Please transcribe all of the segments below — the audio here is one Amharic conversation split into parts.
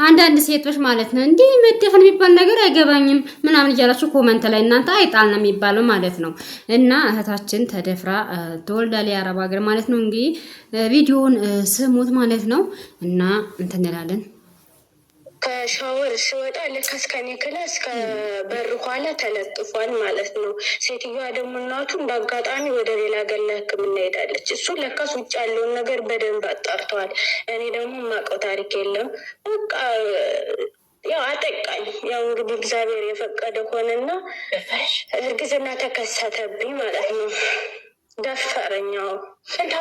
አንዳንድ ሴቶች ማለት ነው እንዲህ መደፈን የሚባል ነገር አይገባኝም ምናምን እያላችሁ comment ላይ እናንተ አይጣል ነው የሚባለው ማለት ነው። እና እህታችን ተደፍራ ትወልዳለች የአረብ ሀገር ማለት ነው። እንግዲህ ቪዲዮውን ስሙት ማለት ነው እና እንትን እንላለን። ከሻወር ስወጣ ለካስ ከኔ class ከበር ኋላ ተለጥፏል ማለት ነው። ሴትዮዋ ደግሞ እናቱ እንደ አጋጣሚ ወደ ሌላ ሀገር ለሕክምና ሄዳለች። እሱ ለካስ ውጭ ያለውን ነገር በደንብ አጣርተዋል። እኔ ደግሞ የማውቀው ታሪክ የለም። በቃ ያው አጠቃኝ። ያው እንግዲህ እግዚአብሔር የፈቀደ ሆነና እርግዝና ተከሰተብኝ ማለት ነው። ደፈረኛው።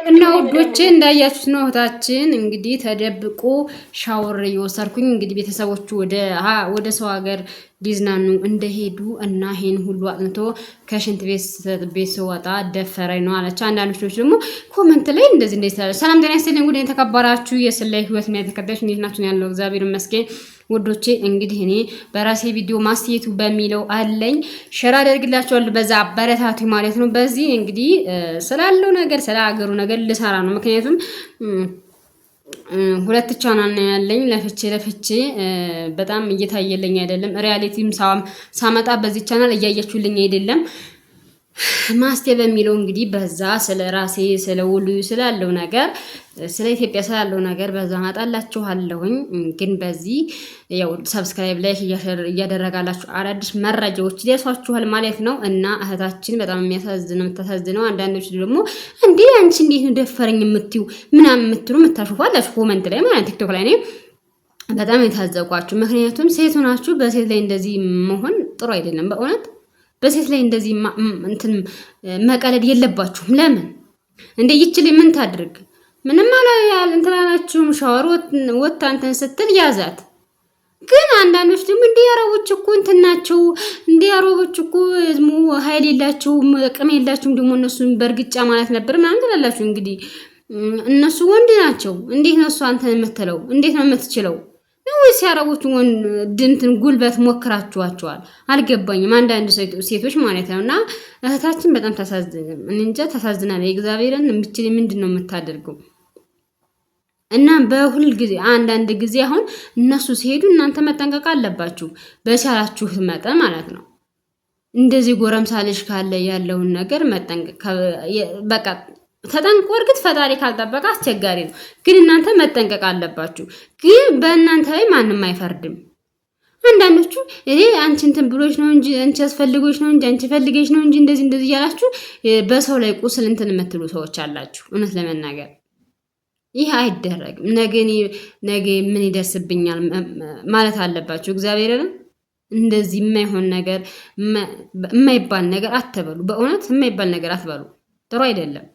እና ውዶቼ እንዳያችሁት ነው እህታችን እንግዲህ ተደብቆ ሻወር እየወሰድኩኝ እንግዲህ ቤተሰቦቹ ወደ ሰው ሀገር ሊዝናኑ እንደሄዱ እና ይሄን ሁሉ አጥንቶ ከሽንት ቤት ስወጣ ደፈረኝ ነው አለች። አንዳንዶች ደግሞ comment ላይ እንደዚህ እንደዚህ ትላለች። ሰላም ጤና ይስጥልኝ ውድ የተከበራችሁ የስላይ ህይወት እና የተከታዮች እንዴት ናችሁ? ያለው እግዚአብሔር ይመስገን። ውዶቼ እንግዲህ እኔ በራሴ ቪዲዮ ማስየቱ በሚለው አለኝ share አደርግላችኋለሁ። በዛ አበረታቱ ማለት ነው። በዚህ እንግዲህ ስላለው ነገር ስለ ሀገሩ ነገር ልሰራ ነው። ምክንያቱም ሁለት ቻናል ነው ያለኝ። ለፍቼ ለፍቼ በጣም እየታየልኝ አይደለም። reality ም ሳመጣ በዚህ ቻናል እያያችሁልኝ አይደለም። ማስቴ በሚለው እንግዲህ በዛ ስለ ራሴ ስለ ውሉ ስላለው ነገር ስለ ኢትዮጵያ ስላለው ነገር በዛ ማጣላችኋለሁኝ። ግን በዚህ ያው subscribe like እያደረጋላችሁ አዳዲስ መረጃዎች ይደርሷችኋል ማለት ነው። እና እህታችን በጣም የሚያሳዝነው የምታሳዝነው፣ አንዳንዶች ደግሞ እንዴ አንቺ እንዴት ነው ደፈረኝ የምትዩ ምናምን የምትሉ የምታሹፉ አላችሁ comment ላይ ማለት ቲክቶክ ላይ እኔ በጣም የታዘብኳችሁ። ምክንያቱም ሴት ሆናችሁ በሴት ላይ እንደዚህ መሆን ጥሩ አይደለም በእውነት በሴት ላይ እንደዚህ እንትን መቀለድ የለባችሁም። ለምን እንደ ይችል ምን ታድርግ? ምንም አላያል እንትን አላችሁም። ሻወር ወታ እንትን ስትል ያዛት። ግን አንዳንዶች ደግሞ እንደ አረቦች እኮ እንትን ናቸው፣ እንደ አረቦች እኮ ዝሙ ኃይል የላቸውም፣ አቅም የላቸውም። ደግሞ እነሱን በእርግጫ ማለት ነበር ምናምን ትላላችሁ። እንግዲህ እነሱ ወንድ ናቸው። እንዴት ነው እሷ አንተን የምትለው? እንዴት ነው የምትችለው? ወይስ የአረቦች ድንትን ጉልበት ሞክራችኋቸዋል? አልገባኝም። አንዳንድ ሴቶች ማለት ነው። እና እህታችን በጣም ታሳዝን፣ እንጃ ታሳዝናለች። እግዚአብሔርን የምችል ምንድን ነው የምታደርገው? እና በሁል ጊዜ አንዳንድ ጊዜ አሁን እነሱ ሲሄዱ እናንተ መጠንቀቅ አለባችሁ፣ በቻላችሁት መጠን ማለት ነው። እንደዚህ ጎረምሳ ልጅ ካለ ያለውን ነገር መጠንቀቅ በቃ ተጠንቆ እርግጥ ፈጣሪ ካልጠበቀ አስቸጋሪ ነው፣ ግን እናንተ መጠንቀቅ አለባችሁ። ግን በእናንተ ላይ ማንም አይፈርድም። አንዳንዶቹ እኔ አንቺ እንትን ብሎች ነው እንጂ አንቺ ያስፈልጎች ነው እንጂ አንቺ ፈልገች ነው እንጂ እንደዚህ እንደዚህ እያላችሁ በሰው ላይ ቁስል እንትን የምትሉ ሰዎች አላችሁ። እውነት ለመናገር ይህ አይደረግም። ነገ ነገ ምን ይደርስብኛል ማለት አለባችሁ። እግዚአብሔርን እንደዚህ የማይሆን ነገር የማይባል ነገር አትበሉ። በእውነት የማይባል ነገር አትበሉ። ጥሩ አይደለም።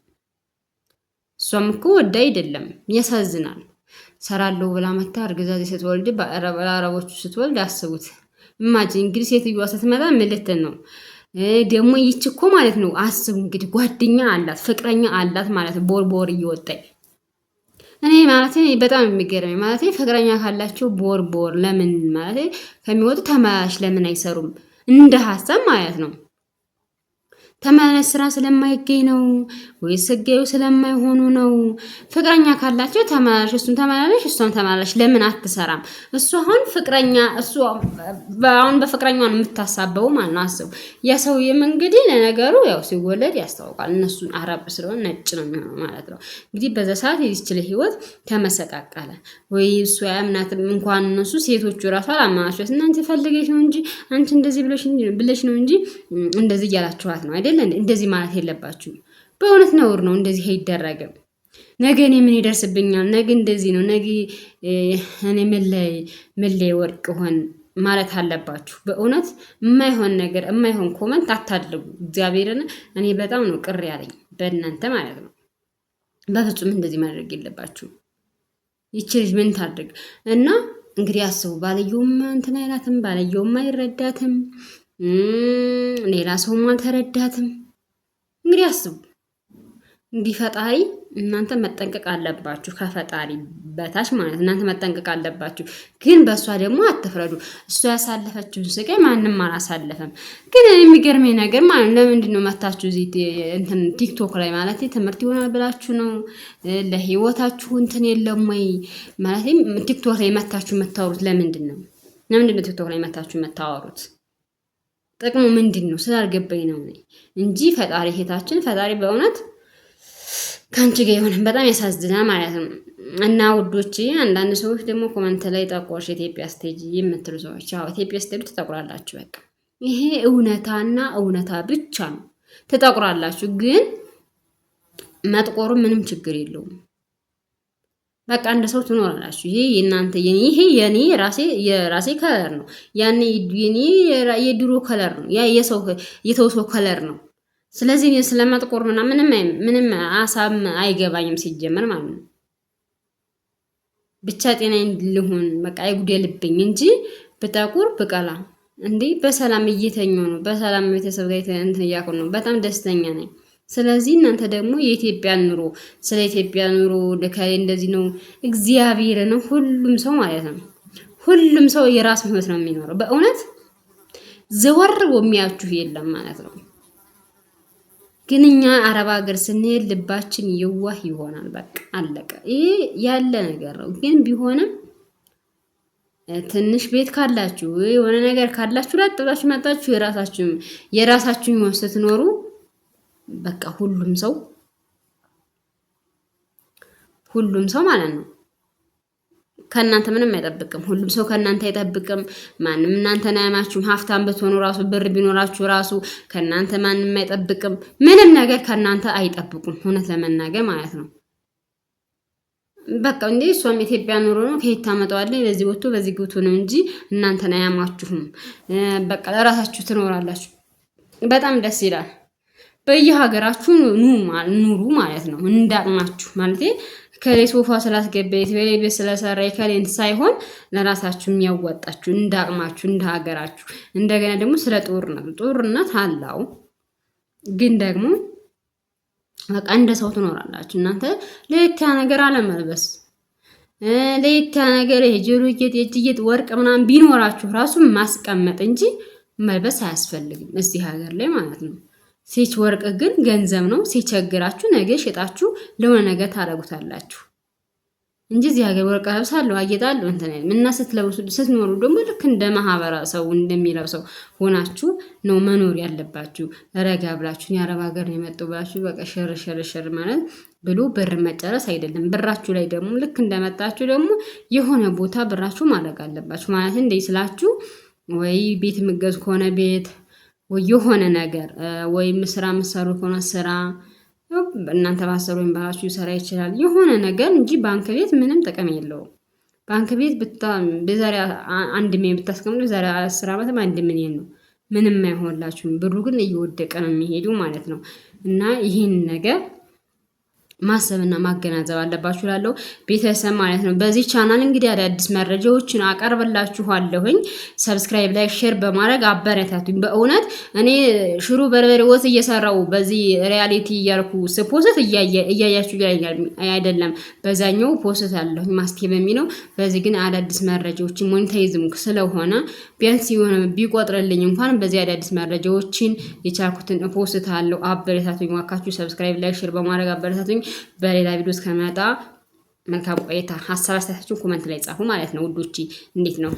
እሷም እኮ ወዳ አይደለም። ያሳዝናል። ሰራለሁ ብላ መታ እርግዛ ስትወልድ ለአረቦቹ ስትወልድ አስቡት። imagine እንግዲህ ሴትዮዋ ስትመጣ ምን ልትል ነው ደግሞ? ይች እኮ ማለት ነው አስቡ እንግዲህ ጓደኛ አላት ፍቅረኛ አላት ማለት ነው። ቦር ቦር እየወጣኝ እኔ ማለት በጣም የሚገርመኝ ማለት ፍቅረኛ ካላቸው ቦር ቦር ለምን ማለት ከሚወጡ ተመላሽ ለምን አይሰሩም? እንደ ሀሳብ ማለት ነው። ተመላላሽ ስራ ስለማይገኝ ነው ወይስ ህጋዊ ስለማይሆኑ ነው? ፍቅረኛ ካላቸው ተመላላሽ፣ እሱም ተመላላሽ፣ እሷም ተመላላሽ ለምን አትሰራም? እሱ አሁን ፍቅረኛ እሱ አሁን በፍቅረኛ ነው የምታሳበው ማለት ነው። አስቡ። ያ ሰውዬም እንግዲህ ለነገሩ ያው ሲወለድ ያስታውቃል። እነሱን አረብ ስለሆነ ነጭ ነው የሚሆነው ማለት ነው። እንግዲህ በዛ ሰዓት የዚችል ህይወት ተመሰቃቀለ። ወይ እሱ አያምናትም እንኳን እነሱ ሴቶቹ ራሱ አላመናችኋት። እናንተ ፈልገሽ ነው እንጂ አንቺ እንደዚህ ብለሽ ነው እንጂ እንደዚህ እያላችኋት ነው አይደል? እንደዚህ ማለት የለባችሁም። በእውነት ነውር ነው። እንደዚህ አይደረግም። ነገ እኔ ምን ይደርስብኛል? ነገ እንደዚህ ነው፣ ነገ እኔ ምን ላይ ወድቅ ሆን ማለት አለባችሁ። በእውነት የማይሆን ነገር የማይሆን comment አታድርጉ። እግዚአብሔርን እኔ በጣም ነው ቅር ያለኝ በእናንተ ማለት ነው። በፍጹም እንደዚህ ማድረግ የለባችሁ። ይቺ ልጅ ምን ታድርግ? እና እንግዲህ አስቡ። ባልየውም እንትን አይላትም፣ ባልየውም አይረዳትም፣ ሌላ ሰውም አልተረዳትም። እንግዲህ አስቡ። እንዲህ ፈጣሪ እናንተ መጠንቀቅ አለባችሁ፣ ከፈጣሪ በታች ማለት እናንተ መጠንቀቅ አለባችሁ። ግን በእሷ ደግሞ አትፍረዱ። እሷ ያሳለፈችውን ስቃይ ማንም አላሳለፈም። ግን የሚገርመኝ ነገር ማለት ለምንድን ነው መታችሁ እዚህ እንትን ቲክቶክ ላይ ማለት ትምህርት ይሆናል ብላችሁ ነው? ለህይወታችሁ እንትን የለም ወይ ማለት ቲክቶክ ላይ መታችሁ የምታወሩት ለምንድን ነው? ለምንድን ነው ቲክቶክ ላይ መታችሁ የምታወሩት? ጥቅሙ ምንድን ነው ስላልገባኝ ነው እንጂ ፈጣሪ ሄታችን ፈጣሪ በእውነት ከአንቺ ጋር የሆነ በጣም ያሳዝናል ማለት ነው። እና ውዶች አንዳንድ ሰዎች ደግሞ comment ላይ ጠቆርሽ ኢትዮጵያ ስትሄጂ የምትሉ ሰዎች፣ አዎ ኢትዮጵያ ስትሄዱ ትጠቁራላችሁ። በቃ ይሄ እውነታና እውነታ ብቻ ነው። ትጠቁራላችሁ፣ ግን መጥቆሩ ምንም ችግር የለውም። በቃ እንደ ሰው ትኖራላችሁ። ይሄ የእናንተ ይሄ የኔ የራሴ የራሴ color ነው። ያኔ የኔ የድሮ color ነው። ያ የሰው የተውሶ color ነው። ስለዚህ እኔ ስለመጥቆር ምናምን ምንም ምንም አሳብ አይገባኝም ሲጀመር ማለት ነው። ብቻ ጤናዬን ልሁን በቃ አይጉደልብኝ እንጂ ብጠቁር ብቀላ እንዴ በሰላም እየተኛሁ ነው። በሰላም ቤተሰብ ጋር እንትን እያልኩ ነው። በጣም ደስተኛ ነኝ። ስለዚህ እናንተ ደግሞ የኢትዮጵያ ኑሮ ስለ ኢትዮጵያ ኑሮ ለከሌ እንደዚህ ነው እግዚአብሔር ነው ሁሉም ሰው ማለት ነው። ሁሉም ሰው የራሱ ህይወት ነው የሚኖረው። በእውነት ዘወር የሚያችሁ የለም ማለት ነው። ግን እኛ አረብ ሀገር ስንሄድ ልባችን የዋህ ይሆናል። በቃ አለቀ። ይሄ ያለ ነገር ነው። ግን ቢሆንም ትንሽ ቤት ካላችሁ የሆነ ነገር ካላችሁ ላጥ ብላችሁ መጣችሁ የራሳችሁ የራሳችሁ ህይወት ስትኖሩ በቃ ሁሉም ሰው ማለት ነው ከእናንተ ምንም አይጠብቅም። ሁሉም ሰው ከእናንተ አይጠብቅም። ማንም እናንተን አያማችሁም። ሀብታም ብትሆኑ ራሱ ብር ቢኖራችሁ ራሱ ከእናንተ ማንም አይጠብቅም። ምንም ነገር ከእናንተ አይጠብቁም፣ እውነት ለመናገር ማለት ነው። በቃ እንዴ እሷም ኢትዮጵያ ኑሮ ነው ከየት ታመጣዋለህ? በዚህ ወጥቶ በዚህ ገብቶ ነው እንጂ እናንተን አያማችሁም። በቃ ለራሳችሁ ትኖራላችሁ። በጣም ደስ ይላል። በየሀገራችሁ ኑሩ ማለት ነው፣ እንዳቅማችሁ ማለት ከሌ ሶፋ ስላስገባ የከሌ ቤት ስለሰራ የከሌን ሳይሆን ለራሳችሁ የሚያዋጣችሁ እንዳቅማችሁ እንደ ሀገራችሁ። እንደገና ደግሞ ስለ ጦርነት ጦርነት አለው ግን ደግሞ በቃ እንደ ሰው ትኖራላችሁ እናንተ። ለየት ያለ ነገር አለመልበስ፣ ለየት ያለ ነገር የጆሮ ጌጥ፣ የእጅ ጌጥ፣ ወርቅ ምናምን ቢኖራችሁ ራሱ ማስቀመጥ እንጂ መልበስ አያስፈልግም እዚህ ሀገር ላይ ማለት ነው። ሴች ወርቅ ግን ገንዘብ ነው። ሲቸግራችሁ ነገ ሸጣችሁ ለሆነ ነገር ታደርጉታላችሁ እንጂ እዚህ ሀገር ወርቅ ለብሳለሁ አጌጣለሁ እንትን እና ስትለብሱ ስትኖሩ ደግሞ ልክ እንደ ማህበረሰቡ እንደሚለብሰው ሆናችሁ ነው መኖር ያለባችሁ። ረጋ ብላችሁ የአረብ ሀገር ነው የመጡ ብላችሁ በቃ ሸር ሸር ሸር ማለት ብሎ ብር መጨረስ አይደለም። ብራችሁ ላይ ደግሞ ልክ እንደመጣችሁ ደግሞ የሆነ ቦታ ብራችሁ ማድረግ አለባችሁ። ማለት እንደ ስላችሁ ወይ ቤት የምገዙ ከሆነ ቤት ወይ የሆነ ነገር ወይም ስራ የምትሰሩ ከሆነ ስራ እናንተ ባሰሩ ወይም ባላችሁ ይሰራ ይችላል የሆነ ነገር እንጂ ባንክ ቤት ምንም ጥቅም የለውም። ባንክ ቤት በዛሬ 1 ሚሊዮን ብታስቀምጡ የዛሬ 10 ዓመትም 1 ሚሊዮን ነው። ምንም አይሆንላችሁም። ብሩ ግን እየወደቀ ነው የሚሄዱ ማለት ነው። እና ይህን ነገር ማሰብና ማገናዘብ አለባችሁ ላለው ቤተሰብ ማለት ነው። በዚህ ቻናል እንግዲህ አዳዲስ መረጃዎችን አቀርብላችኋለሁኝ። subscribe like share በማድረግ አበረታቱኝ። በእውነት እኔ ሽሮ በርበሬ ወጥ እየሰራው በዚህ reality እያልኩ ስ post እያያችሁ አይደለም፣ በዛኛው post አለሁኝ ማስቴ በሚለው በዚህ ግን አዳዲስ መረጃዎችን monetize ም ስለሆነ ቢያንስ የሆነ ቢቆጥርልኝ እንኳን በዚህ አዳዲስ መረጃዎችን የቻልኩትን post አለው። አበረታቱኝ እባካችሁ። subscribe like share በማድረግ አበረታቱኝ። በሌላ ቪዲዮ እስከመጣ መልካም ቆይታ። ሀሳብ አስተያየታችሁን comment ላይ ጻፉ ማለት ነው ውዶቼ። እንዴት ነው?